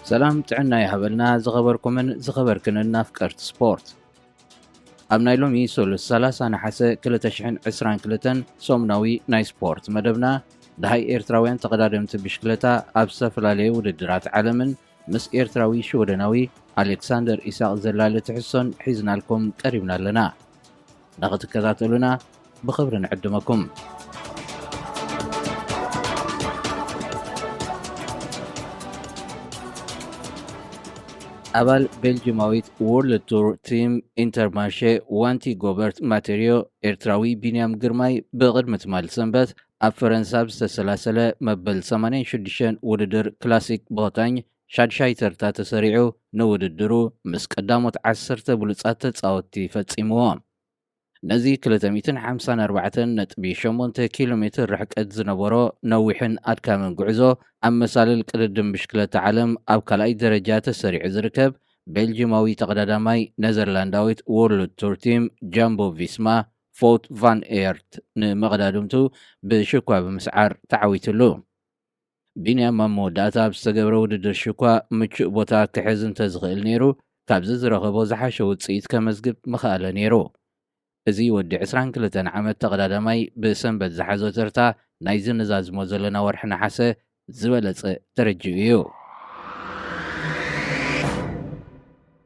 ሰላም ጥዕና ይሃበልና ዝኸበርኩምን ዝኸበርክንን ኣፍቀርቲ ስፖርት። ኣብ ናይ ሎሚ ሶሉስ ሰላሳ ነሓሰ ክልተ ሽሕን ዕስራን ክልተን ሰሙናዊ ናይ ስፖርት መደብና፣ ደሃይ ኤርትራውያን ተቐዳደምቲ ብሽክለታ ኣብ ዝተፈላለየ ውድድራት ዓለምን ምስ ኤርትራዊ ሽወደናዊ ኣሌክሳንደር ኢሳቕ ዘላለ ትሕዝቶን ሒዝናልኩም ቀሪብና ኣለና። ንኽትከታተሉና ብኽብሪ ንዕድመኩም። ኣባል ቤልጂማዊት ዎርልድ ቱር ቲም ኢንተርማርሼ ዋንቲ ጎበርት ማቴሪዮ፣ ኤርትራዊ ቢንያም ግርማይ ብቕድሚ ትማል ሰንበት ኣብ ፈረንሳ ብዝተሰላሰለ መበል ሰማንያን ሽዱሽተን ውድድር ክላሲክ ቦታኝ ሻድሻይ ተርታ ተሰሪዑ፣ ንውድድሩ ምስ ቀዳሞት ዓሰርተ ብሉጻት ተጻወትቲ ፈጺምዎ። ነዚ ክልተ ሚእትን ሓምሳን ኣርባዕተን ነጥቢ ሸሞንተ ኪሎ ሜትር ርሕቀት ዝነበሮ ነዊሕን ኣድካምን ጉዕዞ፣ ኣብ መሳልል ቅድድም ብሽክለታ ዓለም ኣብ ካልኣይ ደረጃ ተሰሪዑ ዝርከብ ቤልጂማዊ ተቐዳዳማይ ነዘርላንዳዊት ዎርልድ ቱር ቲም ጃምቦ ቪስማ ፎውት ቫን ኤርት ንመቐዳድምቱ ብሽኳ ብምስዓር ተዓዊትሉ። ቢንያም ኣብ መወዳእታ ኣብ ዝተገብረ ውድድር ሽኳ ምቹእ ቦታ ክሕዝ እንተዝኽእል ነይሩ፣ ካብዚ ዝረኸቦ ዝሓሸ ውጽኢት ከመዝግብ ምኽኣለ ነይሩ። እዚ ወዲ ዕስራን ክልተን ዓመት ተቐዳዳማይ ብሰንበት ዝሓዞ ተርታ ናይዚ ንዛዝሞ ዘለና ወርሒ ነሓሰ ዝበለጸ ደረጅኡ እዩ።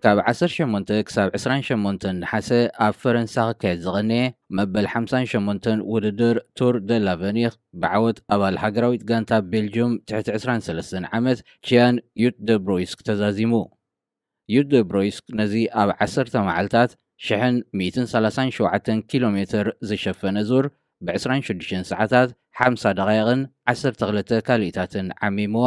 ካብ ዓሰርተ ሸሞንተ ክሳብ ዕስራን ሸሞንተን ነሓሰ ኣብ ፈረንሳ ክካየድ ዝቐነየ መበል ሓምሳን ሸሞንተን ውድድር ቱር ደ ላቨኒኽ ብዓወት ኣባል ሃገራዊት ጋንታ ቤልጅዩም ትሕቲ ዕስራን ሰለስተን ዓመት ቺያን ዩት ደ ብሮይስክ ተዛዚሙ። ዩት ደ ብሮይስክ ነዚ ኣብ ዓሰርተ መዓልታት ሽሕን ሚእትን ሰላሳን ሸውዓተን ኪሎ ሜትር ዝሸፈነ ዙር ብዕስራን ሽዱሽተን ሰዓታት ሓምሳ ደቓይቕን ዓሰርተ ክልተ ካልኢታትን ዓሚምዎ።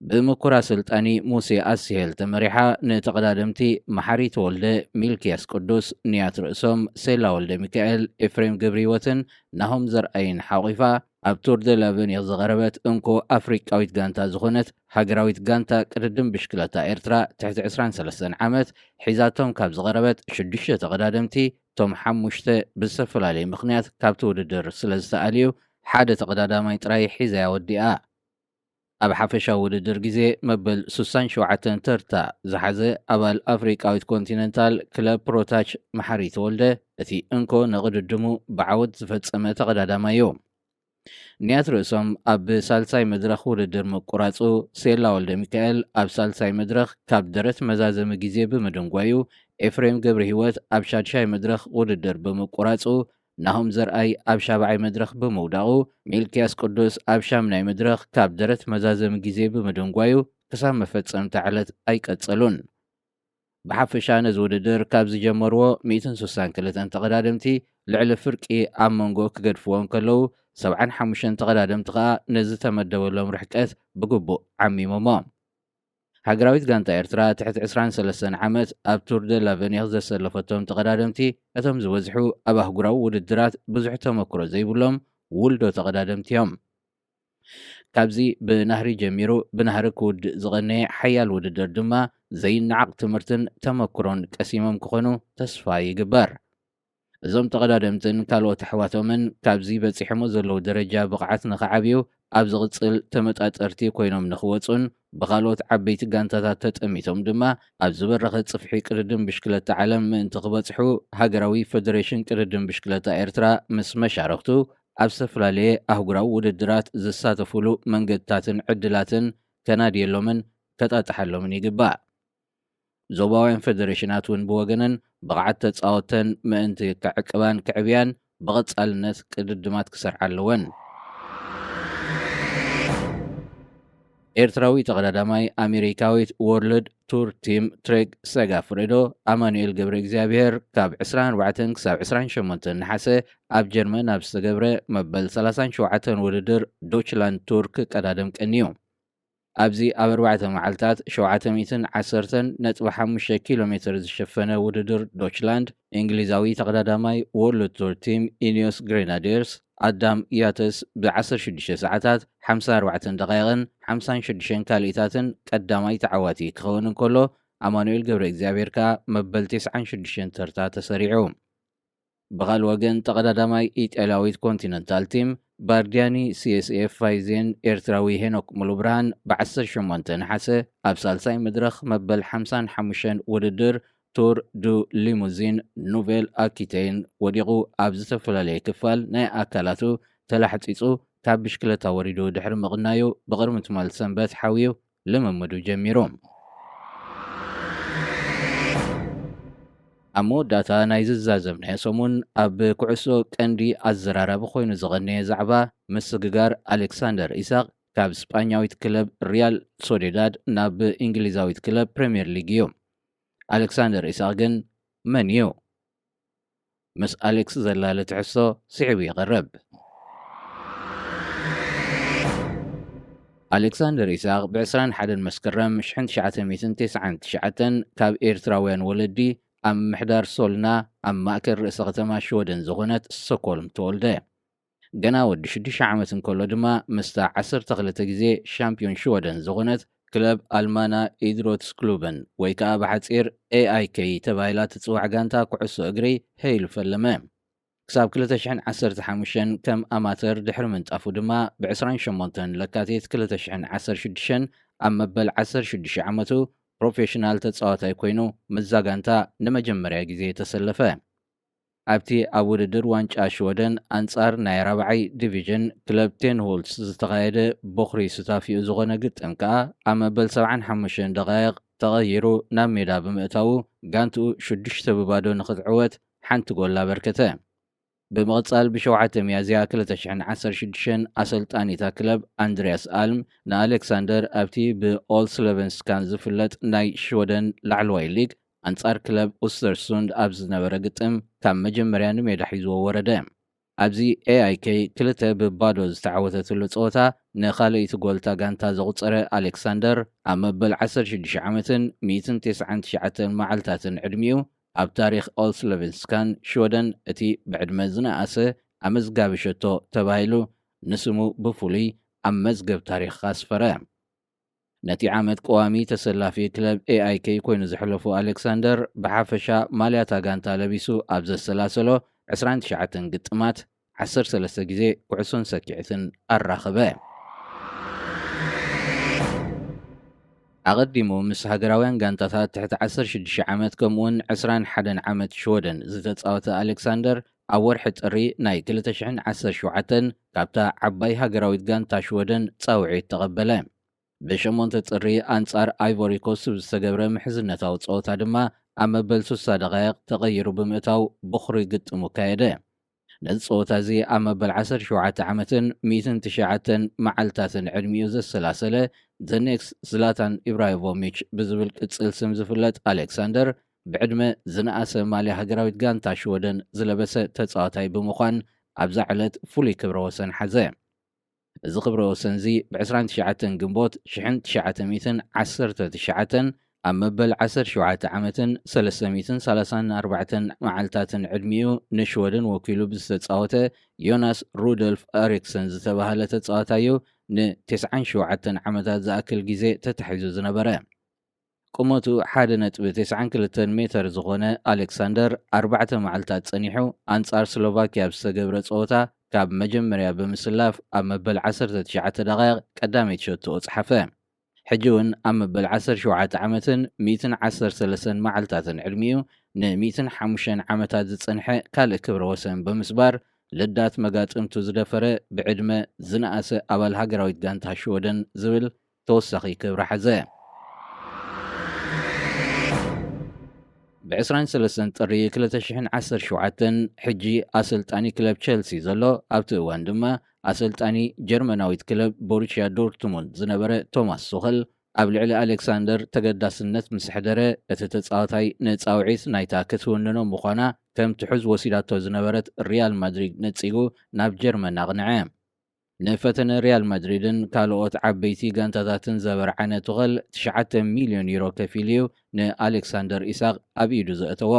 ብምኩር ኣሰልጣኒ ሙሴ ኣስሄል ተመሪሓ፣ ንተቐዳደምቲ መሓሪ ተወልደ፣ ሚልክያስ ቅዱስ፣ ንያት ርእሶም፣ ሴላ ወልደ ሚካኤል፣ ኤፍሬም ገብረህይወትን ናሆም ዘርኣይን ሓቑፋ፣ ኣብ ቱር ደ ላቨኒር ዝቐረበት እንኮ ኣፍሪቃዊት ጋንታ ዝኾነት ሃገራዊት ጋንታ ቅድድም ብሽክለታ ኤርትራ ትሕቲ ዕስራን ሰለስተን ዓመት ሒዛቶም ካብ ዝቐረበት ሽዱሽተ ተቐዳደምቲ፣ እቶም ሓሙሽተ ብዝተፈላለየ ምኽንያት ካብቲ ውድድር ስለ ዝተኣልዩ፣ ሓደ ተቐዳዳማይ ጥራይ ሒዛያ ወዲኣ። ኣብ ሓፈሻዊ ውድድር ግዜ መበል ሱሳን ሸውዓተን ተርታ ዝሓዘ ኣባል ኣፍሪቃዊት ኮንቲነንታል ክለብ ፕሮታች መሓሪ ተወልደ፣ እቲ እንኮ ንቕድድሙ ብዓወት ዝፈጸመ ተቐዳዳማይ እዩ። ንያት ርእሶም ኣብ ሳልሳይ መድረኽ ውድድር ምቁራጹ፣ ሴላ ወልደ ሚካኤል ኣብ ሳልሳይ መድረኽ ካብ ደረት መዛዘሚ ግዜ ብምድንጓዩ፣ ኤፍሬም ገብረህይወት ኣብ ሻድሻይ መድረኽ ውድድር ብምቁራጹ፣ ናሆም ዘርኣይ ኣብ ሻብዓይ መድረኽ ብምውዳቑ፣ ሚልክያስ ቅዱስ ኣብ ሻምናይ መድረኽ ካብ ደረት መዛዘሚ ግዜ ብምድንጓዩ ክሳብ መፈጸምታ ዕለት ኣይቀጸሉን። ብሓፈሻ ነዚ ውድድር ካብ ዝጀመርዎ ሚእትን ሱሳን ክልተን ተቐዳደምቲ ልዕሊ ፍርቂ ኣብ መንጎ ክገድፍዎ እንከለዉ፣ ሰብዓን ሓሙሽተን ተቐዳደምቲ ከኣ ነዚ ተመደበሎም ርሕቀት ብግቡእ ዓሚሞሞ። ሃገራዊት ጋንታ ኤርትራ ትሕቲ ዕስራን ሰለስተን ዓመት ኣብ ቱር ደ ላቨኒር ዘሰለፈቶም ተቐዳደምቲ፣ እቶም ዝበዝሑ ኣብ ኣህጉራዊ ውድድራት ብዙሕ ተመክሮ ዘይብሎም ውልዶ ተቐዳደምቲ እዮም። ካብዚ ብናህሪ ጀሚሩ ብናህሪ ክውድእ ዝቐነየ ሓያል ውድድር ድማ ዘይነዓቕ ትምህርትን ተመክሮን ቀሲሞም ክኾኑ ተስፋ ይግበር። እዞም ተቐዳደምትን ካልኦት ኣሕዋቶምን ካብዚ በጺሖሞ ዘለዉ ደረጃ ብቕዓት ንኽዓብዩ፣ ኣብ ዝቕጽል ተመጣጠርቲ ኮይኖም ንኽወጹን ብኻልኦት ዓበይቲ ጋንታታት ተጠሚቶም ድማ ኣብ ዝበረኸ ጽፍሒ ቅድድም ብሽክለታ ዓለም ምእንቲ ክበጽሑ፣ ሃገራዊ ፈደሬሽን ቅድድም ብሽክለታ ኤርትራ ምስ መሻርኽቱ ኣብ ዝተፈላለየ ኣህጉራዊ ውድድራት ዝሳተፉሉ መንገድታትን ዕድላትን ከናድየሎምን ከጣጥሓሎምን ይግባእ። ዞባውያን ፈደሬሽናት እውን ብወገነን ብቕዓት ተጻወተን ምእንቲ ክዕቅባን ክዕብያን ብቐጻልነት ቅድድማት ክሰርዓ ኣለወን። ኤርትራዊ ተቐዳዳማይ ኣሜሪካዊት ወርልድ ቱር ቲም ትሬግ ሰጋፍሬዶ ኣማኑኤል ገብረ እግዚኣብሔር ካብ ዕስራን ኣርባዕተን ክሳብ ዕስራን ሸሞንተን ነሓሰ ኣብ ጀርመን ኣብ ዝተገብረ መበል ሰላሳን ሸውዓተን ውድድር ዶችላንድ ቱር ክቀዳደም ቀንዩ። ኣብዚ ኣብ ኣርባዕተ መዓልታት ሸውዓተ ሚእትን ዓሰርተን ነጥቢ ሓሙሽተ ኪሎ ሜትር ዝሸፈነ ውድድር ዶችላንድ፣ እንግሊዛዊ ተቐዳዳማይ ወርልድ ቱር ቲም ኢኒዮስ ግሬናዲርስ ኣዳም ያተስ ብ ዓሰርተ ሽዱሽተ ሰዓታት ሓምሳን ኣርባዕተን ደቓይቕን ሓምሳን ሽዱሽተን ካልኢታትን ቀዳማይ ተዓዋቲ ክኸውን እንከሎ፣ ኣማኑኤል ገብረ እግዚኣብሔር ከኣ መበል ተስዓን ሽዱሽተን ተርታ ተሰሪዑ። ብኻልእ ወገን፣ ተቐዳዳማይ ኢጣልያዊት ኮንቲነንታል ቲም ባርዲያኒ ሲኤስኤፍ ፋይዜን ኤርትራዊ ሄኖክ ሙሉብርሃን ብ18 ነሓሰ ኣብ ሳልሳይ መድረኽ መበል ሓምሳን ሓሙሽተን ውድድር ቱር ዱ ሊሙዚን ኑቬል ኣኪቴን ወዲቑ ኣብ ዝተፈላለየ ክፋል ናይ ኣካላቱ ተላሕጺጹ ካብ ብሽክለታ ወሪዱ ድሕሪ ምቕናዩ ብቕድሚ ትማል ሰንበት ሓውዩ ልምምዱ ጀሚሩ። ኣብ መወዳእታ ናይ ዝዛዘምናዮ ሰሙን ኣብ ኩዕሶ ቀንዲ ኣዘራራቢ ኮይኑ ዝቐነየ ዛዕባ ምስግጋር ኣሌክሳንደር ኢሳቕ ካብ ስጳኛዊት ክለብ ሪያል ሶዴዳድ ናብ እንግሊዛዊት ክለብ ፕሪምየር ሊግ እዩ። ኣሌክሳንደር ኢሳቕ ግን መን እዩ? ምስ ኣሌክስ ዘላለ ትሕዝቶ ስዒቡ ይቐርብ። ኣሌክሳንደር ኢሳቕ ብ21 መስከረም 1999 ካብ ኤርትራውያን ወለዲ ኣብ ምሕዳር ሶልና ኣብ ማእከል ርእሰ ከተማ ሽወደን ዝኾነት ስቶኮልም ተወልደ። ገና ወዲ ሽዱሽተ ዓመት እንከሎ ድማ ምስታ ዓሰርተ ክልተ ግዜ ሻምፒዮን ሽወደን ዝኾነት ክለብ ኣልማና ኢድሮትስ ክሉብን ወይ ከዓ ብሓፂር ኤኣይኬ ተባሂላ ትፅዋዕ ጋንታ ኩዕሶ እግሪ ሄይሉ ፈለመ። ክሳብ ክልተ ሽሕን ዓሰርተ ሓሙሽተን ከም ኣማተር ድሕሪ ምንጣፉ ድማ ብ28 ለካቲት ክልተ ሽሕን ዓሰርተ ሽዱሽተን ኣብ መበል ዓሰርተ ሽዱሽተ ዓመቱ ፕሮፌሽናል ተፃዋታይ ኮይኑ ምስዛ ጋንታ ንመጀመርያ ግዜ ተሰለፈ። ኣብቲ ኣብ ውድድር ዋንጫ ሽወደን ኣንጻር ናይ ራብዓይ ዲቪዥን ክለብ ቴንሆልትስ ዝተኻየደ ቦኽሪ ሱታፊኡ ዝኾነ ግጥም ከኣ ኣብ መበል ሰብዓን ሓሙሽተን ደቓይቕ ተቐይሩ ናብ ሜዳ ብምእታዉ ጋንትኡ ሽዱሽተ ብባዶ ንኽትዕወት ሓንቲ ጎል ኣበርከተ። ብምቕጻል ብሸውዓተ ሚያዝያ ክልተ ሽሕን ዓሰርተ ሽዱሽተን ኣሰልጣኒታ ክለብ ኣንድሪያስ ኣልም ንኣሌክሳንደር ኣብቲ ብኦልስለቨንስካን ዝፍለጥ ናይ ሽወደን ላዕለዋይ ሊግ ኣንጻር ክለብ ኡስተርሱንድ ኣብ ዝነበረ ግጥም ካብ መጀመርያ ንሜዳ ሒዝዎ ወረደ። ኣብዚ ኤኣይኬ ክልተ ብባዶ ዝተዓወተትሉ ጸወታ ንኻልእይቲ ጎልታ ጋንታ ዘቑጸረ ኣሌክሳንደር ኣብ መበል ዓሰርተ ሽዱሽተ ዓመትን ሚእትን ተስዓን ትሽዓተን መዓልታትን ዕድሚኡ ኣብ ታሪኽ ኦልስለቨንስካን ሽወደን እቲ ብዕድመ ዝነኣሰ ኣመዝጋቢ ሸቶ ተባሂሉ ንስሙ ብፍሉይ ኣብ መዝገብ ታሪኽ ኣስፈረ። ነቲ ዓመት ቀዋሚ ተሰላፊ ክለብ ኤኣይኬ ኮይኑ ዘሕለፉ ኣሌክሳንደር ብሓፈሻ ማልያታ ጋንታ ለቢሱ ኣብ ዘሰላሰሎ ዕስራን ትሽዓተን ግጥማት ዓሰርተ ሰለስተ ግዜ ኩዕሶን ሰኪዕትን ኣራኸበ። ኣቐዲሙ ምስ ሃገራውያን ጋንታታት ትሕቲ ዓሰርተ ሽዱሽተ ዓመት ከምኡውን ዕስራን ሓደን ዓመት ሽወደን ዝተጻወተ ኣሌክሳንደር ኣብ ወርሒ ጥሪ ናይ ክልተ ሽሕን ዓሰርተ ሸውዓተን ካብታ ዓባይ ሃገራዊት ጋንታ ሽወደን ጻውዒት ተቐበለ። ብ8 ጥሪ ኣንጻር ኣይቮሪ ኮስት ዝተገብረ ምሕዝነታዊ ጸወታ ድማ ኣብ መበል ስሳ ደቓይቕ ተቐይሩ ብምእታው ቦኽሪ ግጥሙ ካየደ። ነዚ ጸወታ እዚ ኣብ መበል ዓሰርተ ሸውዓተ ዓመትን ሚእትን ትሽዓተን መዓልታትን ዕድሚኡ ዘሰላሰለ ዘ ኔክስት ዝላታን ኢብራሂሞቪች ብዝብል ቅጽል ስም ዝፍለጥ ኣሌክሳንደር ብዕድመ ዝነኣሰ ማልያ ሃገራዊት ጋንታ ሽወደን ዝለበሰ ተጻዋታይ ብምዃን ኣብዛ ዕለት ፍሉይ ክብረ ወሰን ሓዘ። እዚ ክብረ ወሰን እዚ ብ29 ግንቦት ሽሕን ትሽዓተ ሚእትን ዓሰርተ ትሽዓተን ኣብ መበል ዓሰርተ ሸውዓተ ዓመትን ሰለስተ ሚእትን ሰላሳን ኣርባዕተን መዓልታትን ዕድሚኡ ንሽወደን ወኪሉ ብዝተጻወተ ዮናስ ሩደልፍ ኤሪክሰን ዝተባህለ ተጻዋታዩ ን97 ዓመታት ዝኣክል ግዜ ተታሒዙ ዝነበረ። ቁመቱ ሓደ ነጥቢ ተስዓን ክልተን ሜተር ዝኾነ ኣሌክሳንደር ኣርባዕተ መዓልታት ጸኒሑ ኣንጻር ስሎቫኪያ ብዝተገብረ ጸወታ ካብ መጀመርያ ብምስላፍ ኣብ መበል ዓሰርተ ትሽዓተ ደቓይቕ ቀዳመይቲ ሸቶኡ ጸሓፈ። ሕጂ እውን ኣብ መበል ዓሰርተ ሸውዓተ ዓመትን ሚእትን ዓሰርተ ሰለስተን መዓልታትን ዕድሚኡ ን ሚእትን ሓሙሽተን ዓመታት ዝጸንሐ ካልእ ክብረ ወሰን ብምስባር ልዳት መጋጥምቱ ዝደፈረ ብዕድመ ዝነኣሰ ኣባል ሃገራዊት ጋንታ ሽወደን ዝብል ተወሳኺ ክብሪ ሓዘ። ብ23 ጥሪ ክልተ ሽሕን ዓሰርተ ሸውዓተን ሕጂ ኣሰልጣኒ ክለብ ቸልሲ ዘሎ ኣብቲ እዋን ድማ ኣሰልጣኒ ጀርመናዊት ክለብ ቦሩሲያ ዶርትሙንድ ዝነበረ ቶማስ ቱኸል ኣብ ልዕሊ ኣሌክሳንደር ተገዳስነት ምስ ኣሕደረ እቲ ተጻዋታይ ንጻውዒት ናይታ ክትውንኖ ምዃና ከም ትሑዝ ወሲዳቶ ዝነበረት ሪያል ማድሪድ ነጺጉ ናብ ጀርመን ኣቕንዐ። ንፈተነ ሪያል ማድሪድን ካልኦት ዓበይቲ ጋንታታትን ዘበርዓነ ቱኸል ትሽዓተ ሚልዮን ዩሮ ከፊሉ እዩ ንኣሌክሳንደር ኢሳቕ ኣብ ኢዱ ዘእተዎ።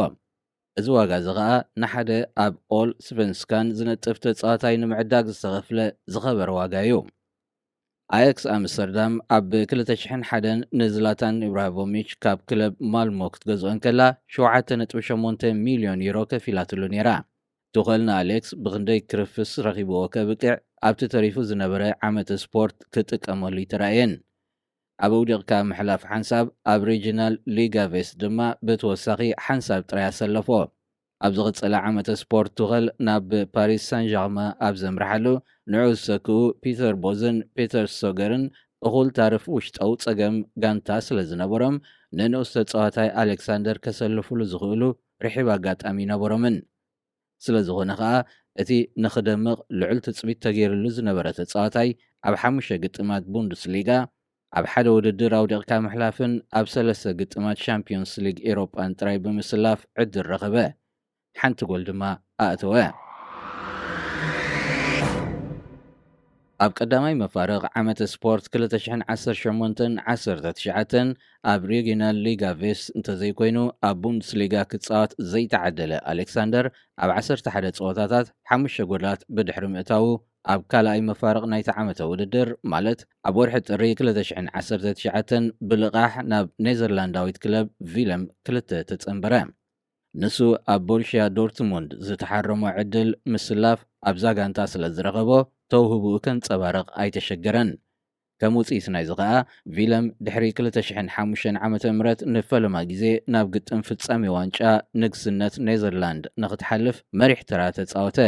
እዚ ዋጋ እዚ ኸኣ ንሓደ ኣብ ኦል ስቨንስካን ዝነጥፍ ተጻዋታይ ንምዕዳግ ዝተኸፍለ ዝኸበረ ዋጋ እዩ። ኣያክስ ኣምስተርዳም ኣብ ክልተ ሽሕን ሓደን ንዝላታን ኢብራሂሞቪች ካብ ክለብ ማልሞ ክትገዝኦ እንከላ ሸውዓተ ነጥቢ ሸሞንተ ሚልዮን ዩሮ ከፊላትሉ ነይራ። ቱኸል ንኣሌክስ ብኽንደይ ክርፍስ ረኺብዎ ከብቅዕ ኣብቲ ተሪፉ ዝነበረ ዓመት ስፖርት ክጥቀመሉ ኣይተራእየን። ኣብ ውዲቕካ ምሕላፍ ሓንሳብ ኣብ ሪጅናል ሊጋ ቬስት ድማ ብተወሳኺ ሓንሳብ ጥራይ ኣሰለፎ። ኣብ ዝቕጽል ዓመተ ስፖርት ቱኸል ናብ ፓሪስ ሳን ዣርማ ኣብ ዘምርሓሉ፣ ንዑ ዝሰክኡ ፒተር ቦዝን ፔተር ስቶገርን እኹል ታርፍ ውሽጣዊ ጸገም ጋንታ ስለ ዝነበሮም፣ ንንኡስ ተጻዋታይ ኣሌክሳንደር ከሰልፉሉ ዝኽእሉ ርሒብ ኣጋጣሚ ነበሮምን። ስለ ዝኾነ ኸኣ፣ እቲ ንኽደምቕ ልዑል ትጽቢት ተገይርሉ ዝነበረ ተጻዋታይ፣ ኣብ ሓሙሽተ ግጥማት ቡንደስሊጋ፣ ኣብ ሓደ ውድድር ኣውዲቕካ ምሕላፍን ኣብ ሰለስተ ግጥማት ሻምፒዮንስ ሊግ ኤሮጳን ጥራይ ብምስላፍ ዕድል ረኸበ። ሓንቲ ጎል ድማ ኣእተወ። ኣብ ቀዳማይ መፋርቕ ዓመተ ስፖርት ክልተ ሽሕን ዓሰርተ ሸሞንተን ዓሰርተ ትሽዓተን ኣብ ሪጂናል ሊጋ ቬስት እንተዘይኮይኑ ኣብ ቡንደስሊጋ ክጻወት ዘይተዓደለ ኣሌክሳንደር፣ ኣብ ዓሰርተ ሓደ ጸወታታት ሓሙሽተ ጎላት ብድሕሪ ምእታዉ፣ ኣብ ካልኣይ መፋርቕ ናይቲ ዓመተ ውድድር፣ ማለት ኣብ ወርሒ ጥሪ ክልተ ሽሕን ዓሰርተ ትሽዓተን ብልቓሕ ናብ ኔዘርላንዳዊት ክለብ ቪለም ክልተ ተጸንበረ። ንሱ ኣብ ቦሩሽያ ዶርትሙንድ ዝተሓረሞ ዕድል ምስላፍ ኣብዛ ጋንታ ስለ ዝረኸቦ፣ ተውህቡኡ ከንጸባርቕ ኣይተሸገረን። ከም ውጽኢት ናይዚ ኸኣ፣ ቪለም ድሕሪ ክልተ ሽሕን ሓሙሽተን ዓመተ ምህረት ንፈለማ ግዜ ናብ ግጥም ፍጻሜ ዋንጫ ንግስነት ኔዘርላንድ ንኽትሓልፍ መሪሕ ተራ ተጻወተ።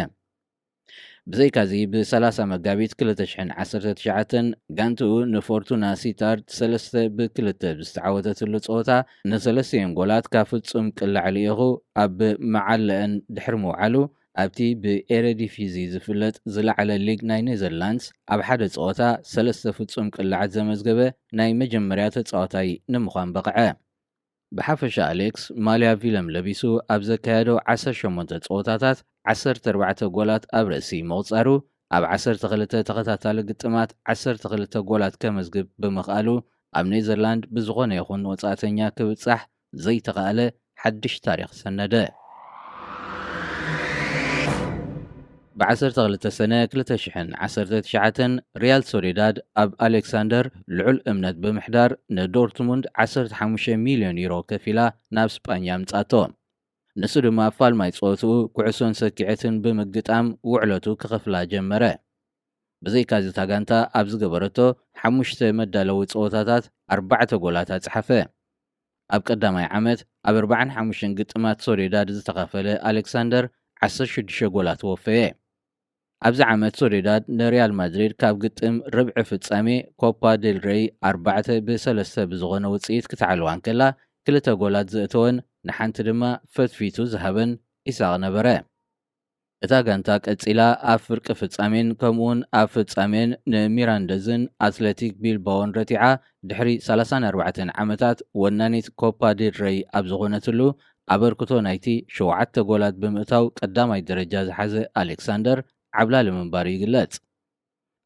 ብዘይካዚ፣ ብሰላሳ መጋቢት ክልተ ሽሕን ዓሰርተ ትሽዓተን ጋንትኡ ንፎርቱና ሲታርድ ሰለስተ ብክልተ ብዝተዓወተትሉ ጸወታ፣ ንሰለስቲኤን ጎላት ካብ ፍጹም ቅላዕ ልኢኹ ኣብ መዓለአን ድሕሪ ምውዓሉ፣ ኣብቲ ብኤረዲፊዚ ዝፍለጥ ዝለዓለ ሊግ ናይ ኔዘርላንድስ ኣብ ሓደ ጸወታ ሰለስተ ፍጹም ቅላዓት ዘመዝገበ ናይ መጀመርያ ተጻዋታይ ንምዃን በቕዐ። ብሓፈሻ ኣሌክስ ማልያ ቪለም ለቢሱ ኣብ ዘካየዶ ዓሰርተ ሸሞንተ ጸወታታት ዓሰርተ ኣርባዕተ ጎላት ኣብ ርእሲ ምቑጻሩ፣ ኣብ ዓሰርተ ክልተ ተኸታታሊ ግጥማት ዓሰርተ ክልተ ጎላት ከመዝግብ ብምኽኣሉ፣ ኣብ ኔዘርላንድ ብዝኾነ ይኹን ወጻእተኛ ክብጻሕ ዘይተኻእለ ሓድሽ ታሪኽ ሰነደ። ብ ዓሰርተ ክልተ ሰነ ክልተ ሽሕን ዓሰርተ ትሽዓተን ሪያል ሶዴዳድ ኣብ ኣሌክሳንደር ልዑል እምነት ብምሕዳር ንዶርትሙንድ ዓሰርተ ሓሙሽተ ሚልዮን ዩሮ ከፊላ ናብ ስጳኛ ኣምጻቶ። ንሱ ድማ ፋልማይ ጸወትኡ ኩዕሶን ሰኪዐትን ብምግጣም ውዕለቱ ክኸፍላ ጀመረ። ብዘይካዚ እታ ጋንታ ኣብ ዝገበረቶ ሓሙሽተ መዳለዊ ጸወታታት ኣርባዕተ ጎላት ኣጽሓፈ። ኣብ ቀዳማይ ዓመት ኣብ ኣርባዓን ሓሙሽተን ግጥማት ሶዴዳድ ዝተኻፈለ ኣሌክሳንደር ዓሰርተ ሽዱሽተ ጎላት ወፈየ። ኣብዚ ዓመት ሶዴዳድ ንሪያል ማድሪድ ካብ ግጥም ርብዒ ፍጻሜ ኮፓ ዴል ሬይ ኣርባዕተ ብሰለስተ ብዝኾነ ውጽኢት ክትዓልዋ እንከላ፣ ክልተ ጎላት ዘእተወን ንሓንቲ ድማ ፈትፊቱ ዝሃበን ኢሳቕ ነበረ። እታ ጋንታ ቀጺላ ኣብ ፍርቂ ፍጻሜን ከምኡውን ኣብ ፍጻሜን ንሚራንደዝን ኣትሌቲክ ቢልባኦን ረቲዓ፣ ድሕሪ ሰላሳን ኣርባዕተን ዓመታት ወናኒት ኮፓ ዴል ሬይ ኣብ ዝኾነትሉ፣ ኣበርክቶ ናይቲ ሸውዓተ ጎላት ብምእታው ቀዳማይ ደረጃ ዝሓዘ ኣሌክሳንደር ዓብላሊ ምንባሩ ይግለጽ።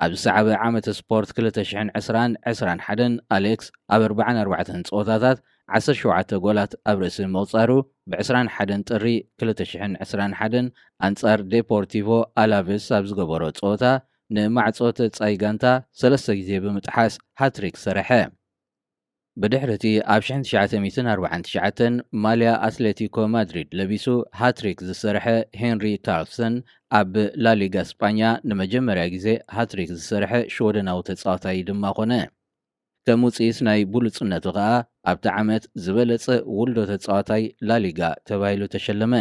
ኣብ ዝሰዓበ ዓመተ ስፖርት ክልተ ሽሕን ዕስራን ዕስራን ሓደን ኣሌክስ ኣብ ኣርባዓን ኣርባዕተን ጸወታታት ዓሰርተ ሸውዓተ ጎላት ኣብ ርእሲ ምቑጻሩ፣ ብ ዕስራን ሓደን ጥሪ ክልተ ሽሕን ዕስራን ሓደን ኣንጻር ዴፖርቲቮ ኣላቬስ ኣብ ዝገበሮ ጸወታ ንማዕጾ ተጻይ ጋንታ ሰለስተ ግዜ ብምጥሓስ ሃትሪክ ሰረሐ። ብድሕርቲ ኣብ ሽሕን ትሽዓተ ሚእትን ኣርባዓን ትሽዓተን ማልያ ኣትሌቲኮ ማድሪድ ለቢሱ ሃትሪክ ዝሰርሐ ሄንሪ ካርልሰን ኣብ ላሊጋ ስጳኛ ንመጀመርያ ግዜ ሃትሪክ ዝሰርሐ ሽወደናዊ ተጻዋታይ ድማ ኮነ። ከም ውጽኢት ናይ ብሉጽነቱ ከኣ ኣብቲ ዓመት ዝበለጸ ውልዶ ተጻዋታይ ላሊጋ ተባሂሉ ተሸለመ።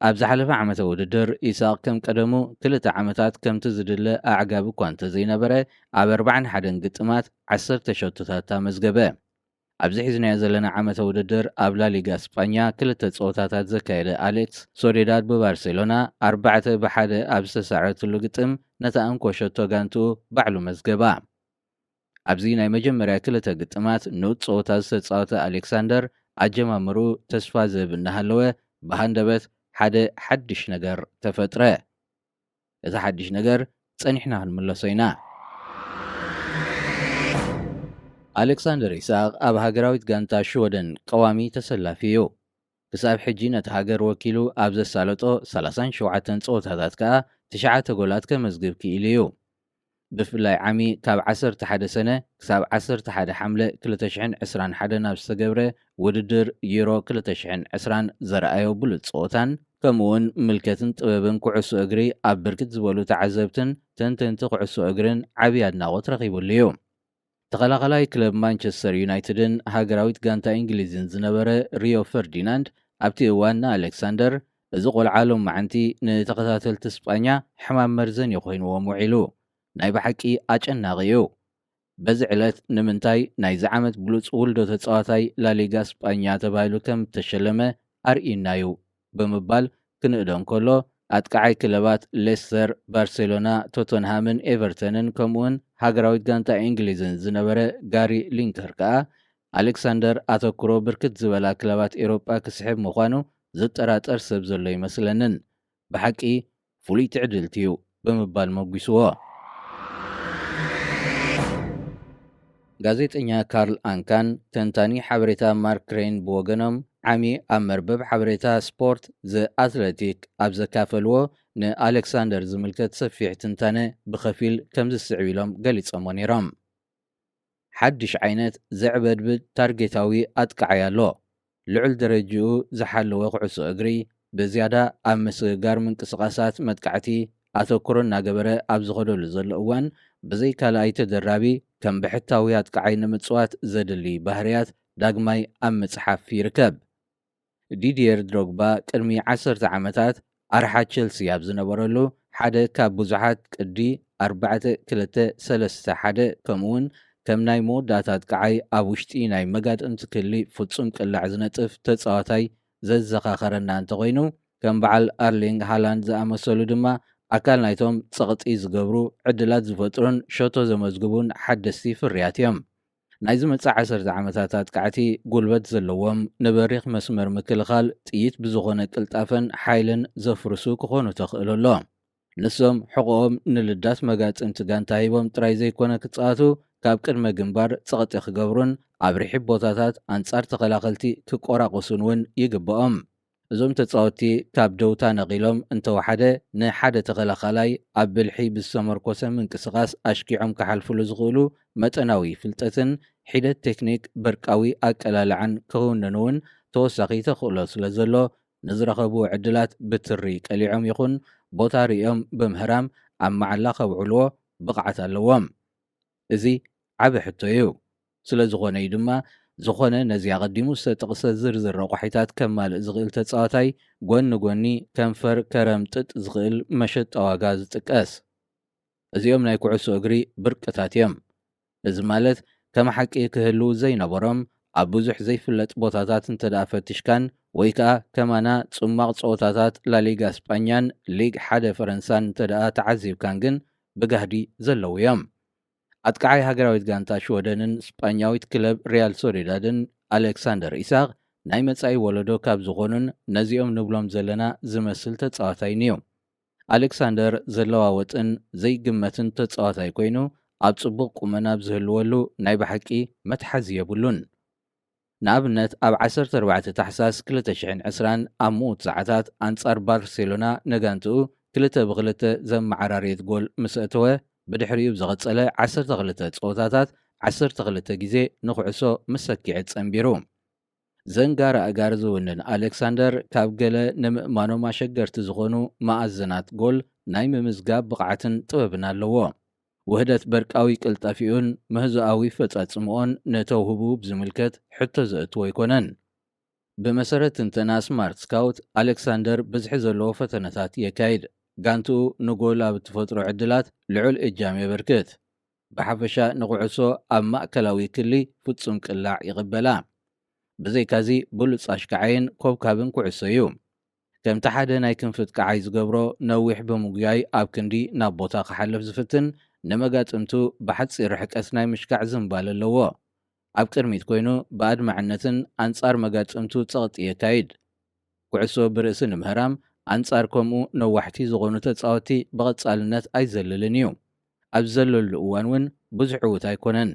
ኣብ ዝሓለፈ ዓመተ ውድድር ኢሳቕ ከም ቀደሙ ክልተ ዓመታት ከምቲ ዝድለ ኣዕጋቢ እኳ እንተዘይነበረ፣ ኣብ ኣርባዓን ሓደን ግጥማት ዓሰርተ ሸቶታት ኣመዝገበ። ኣብዚ ሒዝናዮ ዘለና ዓመተ ውድድር ኣብ ላሊጋ ስጳኛ ክልተ ጸወታታት ዘካየደ ኣሌክስ ሶዴዳድ ብባርሴሎና ኣርባዕተ ብሓደ ኣብ ዝተሳዕረትሉ ግጥም ነታ እንኮ ሸቶ ጋንትኡ ባዕሉ መዝገባ። ኣብዚ ናይ መጀመርያ ክልተ ግጥማት ንኡድ ጸወታ ዝተጻወተ ኣሌክሳንደር ኣጀማምርኡ ተስፋ ዝህብ እናሃለወ ብሃንደበት ሓደ ሓድሽ ነገር ተፈጥረ። እቲ ሓድሽ ነገር ጸኒሕና ክንምለሶ ኢና። ኣሌክሳንደር ኢሳቕ ኣብ ሃገራዊት ጋንታ ሽወደን ቀዋሚ ተሰላፊ እዩ። ክሳብ ሕጂ ነቲ ሃገር ወኪሉ ኣብ ዘሳለጦ ሰላሳን ሸውዓተን ጸወታታት ከኣ ትሽዓተ ጎላት ከመዝግብ ክኢሉ እዩ። ብፍላይ ዓሚ ካብ ዓሰርተ ሓደ ሰነ ክሳብ ዓሰርተ ሓደ ሓምለ ክልተ ሽሕን ዕስራን ሓደን ኣብ ዝተገብረ ውድድር ዩሮ ክልተ ሽሕን ዕስራን ዘርኣዮ ብሉጽ ጸወታን ከምኡ እውን ምልከትን ጥበብን ኩዕሶ እግሪ ኣብ ብርክት ዝበሉ ተዓዘብትን ተንተንቲ ኩዕሶ እግርን ዓብዪ ኣድናቖት ረኺቡሉ እዩ። ተኸላኸላይ ክለብ ማንቸስተር ዩናይትድን ሃገራዊት ጋንታ እንግሊዝን ዝነበረ ሪዮ ፈርዲናንድ ኣብቲ እዋን ንኣሌክሳንደር፣ "እዚ ቆልዓ ሎማዓንቲ ንተኸታተልቲ ስጳኛ ሕማም መርዘን እዩ ኮይንዎም ውዒሉ። ናይ ብሓቂ ኣጨናቒ እዩ። በዚ ዕለት ንምንታይ ናይዚ ዓመት ብሉጽ ውልዶ ተጻዋታይ ላሊጋ ስጳኛ ተባሂሉ ከም እተሸለመ ኣርእዩና እዩ" ብምባል ክንእዶ እንከሎ፣ ኣጥቃዓይ ክለባት ሌስተር፣ ባርሴሎና፣ ቶተንሃምን ኤቨርተንን ከምኡውን ሃገራዊት ጋንታ እንግሊዝን ዝነበረ ጋሪ ሊንከር ከኣ፣ ኣሌክሳንደር ኣተኩሮ ብርክት ዝበላ ክለባት ኤውሮጳ ክስሕብ ምዃኑ ዝጠራጠር ሰብ ዘሎ ኣይመስለንን። ብሓቂ ፍሉይ ትዕድልቲ እዩ ብምባል መጒስዎ። ጋዜጠኛ ካርል ኣንካን ተንታኒ ሓበሬታ ማርክ ክሬን ብወገኖም፣ ዓሚ ኣብ መርበብ ሓበሬታ ስፖርት ዘ ኣትለቲክ ኣብ ዘካፈልዎ ንኣሌክሳንደር ዝምልከት ሰፊሕ ትንታነ ብኸፊል ከምዚ ዝስዕብ ኢሎም ገሊጾሞ ነይሮም። ሓድሽ ዓይነት ዘዕበድብድ ታርጌታዊ ኣጥቃዓይ ኣሎ። ልዑል ደረጅኡ ዝሓለወ ኩዕሶ እግሪ፣ ብዝያዳ ኣብ ምስግጋር ምንቅስቓሳት መጥቃዕቲ ኣተኩሮ እናገበረ ኣብ ዝኸደሉ ዘሎ እዋን፣ ብዘይ ካልኣይ ተደራቢ ከም ብሕታዊ ኣጥቃዓይ ንምጽዋት ዘድሊ ባህርያት ዳግማይ ኣብ ምጽሓፍ ይርከብ። ዲድየር ድሮግባ ቅድሚ ዓሰርተ ዓመታት ኣርሓ ቸልሲ ኣብ ዝነበረሉ፣ ሓደ ካብ ብዙሓት ቅዲ ኣርባዕተ ክልተ ሰለስተ ሓደ፣ ከምኡውን ከም ናይ መወዳእታ ኣጥቃዓይ ኣብ ውሽጢ ናይ መጋጥምቲ ክሊ ፍጹም ቅላዕ ዝነጥፍ ተጻዋታይ ዘዘኻኸረና እንተኾይኑ፣ ከም በዓል ኣርሊንግ ሃላንድ ዝኣመሰሉ ድማ ኣካል ናይቶም ጸቕጢ ዝገብሩ ዕድላት ዝፈጥሩን ሸቶ ዘመዝግቡን ሓደስቲ ፍርያት እዮም። ናይ ዝመጽእ ዓሰርተ ዓመታት ኣጥቃዕቲ ጉልበት ዘለዎም፣ ንበሪኽ መስመር ምክልኻል ጥይት ብዝኾነ ቅልጣፈን ሓይልን ዘፍርሱ ክኾኑ ተኽእሎ ኣሎ። ንሶም ሕቖኦም ንልዳት መጋጥምቲ ጋንታ ሂቦም ጥራይ ዘይኮነ ክጻወቱ፣ ካብ ቅድመ ግንባር ጸቕጢ ክገብሩን ኣብ ርሒብ ቦታታት ኣንጻር ተኸላኸልቲ ክቆራቆሱን እውን ይግብኦም። እዞም ተጻወትቲ ካብ ደውታ ነቒሎም እንተወሓደ ንሓደ ተኸላኻላይ ኣብ ብልሒ ብዝተመርኮሰ ምንቅስቓስ ኣሽኪዖም ክሓልፍሉ ዝኽእሉ መጠናዊ ፍልጠትን ሒደት ቴክኒክ በርቃዊ ኣቀላልዓን ክውንኑ እውን ተወሳኺ ተኽእሎ ስለ ዘሎ፣ ንዝረኸብዎ ዕድላት ብትሪ ቀሊዖም ይኹን ቦታ ርእዮም ብምህራም ኣብ መዓላ ከብዕልዎ ብቕዓት ኣለዎም። እዚ ዓቢ ሕቶ እዩ። ስለ ዝኾነ እዩ ድማ፣ ዝኾነ ነዚ ኣቐዲሙ ዝተጠቕሰ ዝርዝር ረቋሒታት ከማልእ ዝኽእል ተጻዋታይ፣ ጎኒ ጎኒ ከንፈር ከረምጥጥ ዝኽእል መሸጣ ዋጋ ዝጥቀስ። እዚኦም ናይ ኩዕሶ እግሪ ብርቅታት እዮም። እዚ ማለት፣ ከም ሓቂ ክህልዉ ዘይነበሮም፣ ኣብ ብዙሕ ዘይፍለጥ ቦታታት እንተ ደኣ ፈቲሽካን፣ ወይ ከኣ ከማና ጽማቕ ጸወታታት ላሊጋ ስጳኛን ሊግ ሓደ ፈረንሳን እንተ ደኣ ተዓዚብካን ግን፣ ብጋህዲ ዘለዉ እዮም። ኣጥቃዓይ ሃገራዊት ጋንታ ሽወደንን ስጳኛዊት ክለብ ሪያል ሶዴዳድን ኣሌክሳንደር ኢሳቕ ናይ መጻኢ ወለዶ ካብ ዝኾኑን ነዚኦም ንብሎም ዘለና ዝመስል ተጻዋታይን እዩ። ኣሌክሳንደር ዘለዋወጥን ዘይግመትን ተጻዋታይ ኮይኑ፣ ኣብ ጽቡቕ ቁመና ኣብ ዝህልወሉ ናይ ብሓቂ መትሓዚ የብሉን። ንኣብነት፣ ኣብ ዓሰርተ ኣርባዕተ ታሕሳስ ክልተ ሽሕን ዕስራን ኣብ ምዉት ሰዓታት ኣንጻር ባርሴሎና ነጋንትኡ ክልተ ብክልተ ዘመዓራረየት ጎል ምስ ኣእተወ፣ ብድሕሪኡ ብዝቐጸለ ዓሰርተ ክልተ ጸወታታት ዓሰርተ ክልተ ግዜ ንኹዕሶ ምስ ሰኪዐት ጸንቢሩ። ዘንጋር ኣእጋር ዝውንን ኣሌክሳንደር፣ ካብ ገለ ንምእማኖም ኣሸገርቲ ዝኾኑ መኣዝናት ጎል ናይ ምምዝጋብ ብቕዓትን ጥበብን ኣለዎ። ውህደት በርቃዊ ቅልጣፊኡን ምህዞኣዊ ፈጻጽምኦን ንተውህቡ ብዝምልከት ሕቶ ዘእትዎ ኣይኮነን። ብመሰረት ትንተና ስማርት ስካውት፣ ኣሌክሳንደር ብዝሒ ዘለዎ ፈተነታት የካይድ። ጋንትኡ ንጎል ኣብ እትፈጥሮ ዕድላት ልዑል እጃም የበርክት። ብሓፈሻ ንኹዕሶ ኣብ ማእከላዊ ክሊ ፍጹም ቅላዕ ይቕበላ። ብዘይካዚ፣ ብሉጽ ኣሽካዓይን ኮብካብን ኩዕሶ እዩ። ከምቲ ሓደ ናይ ክንፊ ኣጥቃዓይ ዝገብሮ፣ ነዊሕ ብምጉያይ ኣብ ክንዲ ናብ ቦታ ክሓልፍ ዝፍትን፣ ንመጋጥምቱ ብሓጺር ርሕቀት ናይ ምሽካዕ ዝንባለ ኣለዎ። ኣብ ቅድሚት ኮይኑ ብኣድማዕነትን ኣንጻር መጋጥምቱ ጸቕጢ የካይድ። ኩዕሶ ብርእሲ ንምህራም ኣንጻር ከምኡ ነዋሕቲ ዝኾኑ ተጻወትቲ ብቐጻልነት ኣይዘልልን እዩ። ኣብ ዘለሉ እዋን እውን ብዙሕ ዕዉት ኣይኮነን።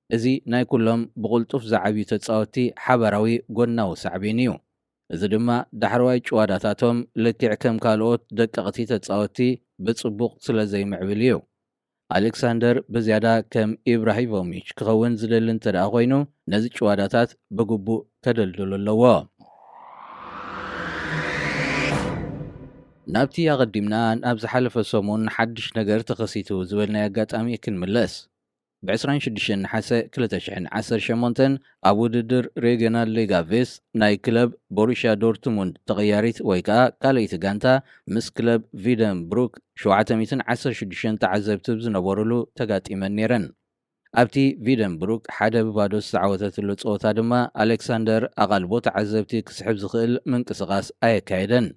እዚ ናይ ኩሎም ብቕልጡፍ ዝዓብዩ ተጻወትቲ ሓባራዊ ጎናዊ ሳዕቤን እዩ። እዚ ድማ ዳሕረዋይ ጭዋዳታቶም ልክዕ ከም ካልኦት ደቀቕቲ ተጻወትቲ ብጽቡቕ ስለ ዘይምዕብል እዩ። ኣሌክሳንደር ብዝያዳ ከም ኢብራሂሞቪች ክኸውን ዝደሊ እንተ ደኣ ኮይኑ፣ ነዚ ጭዋዳታት ብግቡእ ከደልድሎ ኣለዎ። ናብቲ ኣቐዲምና ናብ ዝሓለፈ ሰሙን ሓድሽ ነገር ተኸሲቱ ዝበልናዮ ኣጋጣሚ ክንምለስ። ብ ዕስራን ሽዱሽተን ነሓሰ ክልተ ሽሕን ዓሰርተ ሸሞንተን ኣብ ውድድር ሬጅዮናል ሊጋ ቬስት ናይ ክለብ ቦሩሽያ ዶርትሙንድ ተቐያሪት ወይ ከኣ ካልኣይቲ ጋንታ ምስ ክለብ ቪደንብሩክ ሸውዓተ ሚእትን ዓሰርተ ሽዱሽተን ተዓዘብቲ ዝነበሩሉ ተጋጢመን ነይረን። ኣብቲ ቪደንብሩክ ሓደ ብባዶ ዝተዓወተትሉ ጸወታ ድማ ኣሌክሳንደር ኣቓልቦ ተዓዘብቲ ክስሕብ ዝኽእል ምንቅስቓስ ኣየካየደን።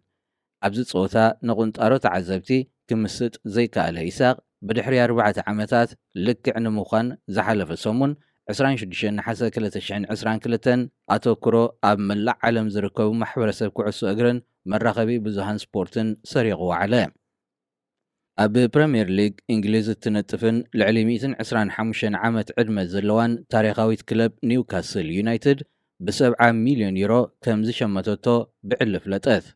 ኣብዚ ጸወታ ንቁንጣሮ ተዓዘብቲ ክምስጥ ዘይከኣለ ኢሳቕ፣ ብድሕሪ ኣርባዕተ ዓመታት ልክዕ ንምዃን ዝሓለፈ ሰሙን ዕስራን ሽዱሽተን ነሓሰ ክልተ ሽሕን ዕስራን ክልተን ኣተኩሮ ኣብ መላእ ዓለም ዝርከቡ ማሕበረሰብ ኩዕሶ እግርን መራኸቢ ብዙሃን ስፖርትን ሰሪቑ ወዓለ። ኣብ ፕረምየር ሊግ እንግሊዝ እትነጥፍን ልዕሊ ሚእትን ዕስራን ሓሙሽተን ዓመት ዕድመ ዘለዋን ታሪኻዊት ክለብ ኒውካስል ዩናይትድ ብሰብዓ ሚልዮን ዩሮ ከም ዝሸመተቶ ብዕሊ ፍለጠት።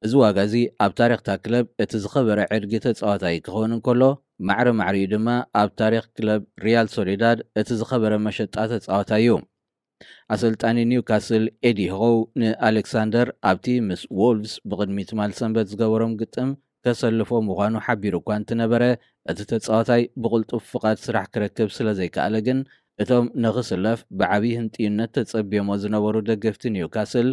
እዚ ዋጋ እዚ ኣብ ታሪኽታ ክለብ እቲ ዝኸበረ ዕድጊ ተጻዋታይ ክኸውን እንከሎ፣ ማዕረ ማዕሪኡ ድማ ኣብ ታሪኽ ክለብ ሪያል ሶሊዳድ እቲ ዝኸበረ መሸጣ ተጻዋታይ እዩ። ኣሰልጣኒ ኒውካስል ኤዲ ሆው ንኣሌክሳንደር ኣብቲ ምስ ዎልቭስ ብቕድሚ ትማል ሰንበት ዝገበሮም ግጥም ከሰልፎ ምዃኑ ሓቢሩ እኳ እንትነበረ፣ እቲ ተጻዋታይ ብቕልጡፍ ፍቓድ ስራሕ ክረክብ ስለ ዘይከኣለ ግን፣ እቶም ንኽስለፍ ብዓብዪ ህንጥዩነት ተጸብዮሞ ዝነበሩ ደገፍቲ ኒውካስል፣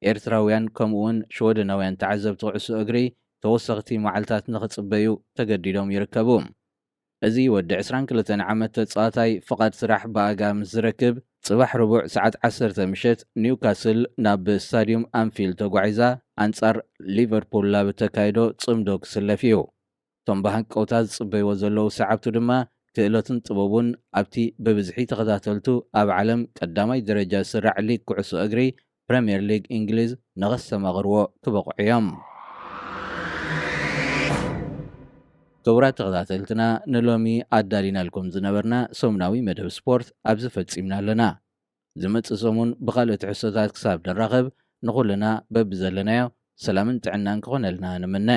ኤርትራውያን ከምኡውን ሽወደናውያን ተዓዘብቲ ኩዕሶ እግሪ ተወሰኽቲ መዓልታት ንኽጽበዩ ተገዲዶም ይርከቡ። እዚ ወዲ ዕስራን ክልተን ዓመት ተጻዋታይ ፍቓድ ስራሕ ብኣጋ ምስ ዝረክብ፣ ጽባሕ ረቡዕ ሰዓት ዓሰርተ ምሸት ኒውካስል ናብ ስታድዩም ኣንፊልድ ተጓዒዛ ኣንጻር ሊቨርፑል ኣብ እተካይዶ ጽምዶ ክስለፍ እዩ። እቶም ብሃንቀውታ ዝጽበይዎ ዘለዉ ሰዓብቱ ድማ ክእለቱን ጥበቡን ኣብቲ ብብዝሒ ተኸታተልቱ ኣብ ዓለም ቀዳማይ ደረጃ ዝስራዕ ሊግ ኩዕሶ እግሪ ፕረምየር ሊግ እንግሊዝ ንኸስተማቕርዎ ክበቕዑ እዮም። ክቡራት ተኸታተልትና፣ ንሎሚ ኣዳሊናልኩም ዝነበርና ሰሙናዊ መደብ ስፖርት ኣብዚ ፈጺምና ኣለና። ዝመጽእ ሰሙን ብኻልእ ትሕዝቶታት ክሳብ ንራኸብ፣ ንኹልና በብዘለናዮ ሰላምን ጥዕናን ክኾነልና ንምነ።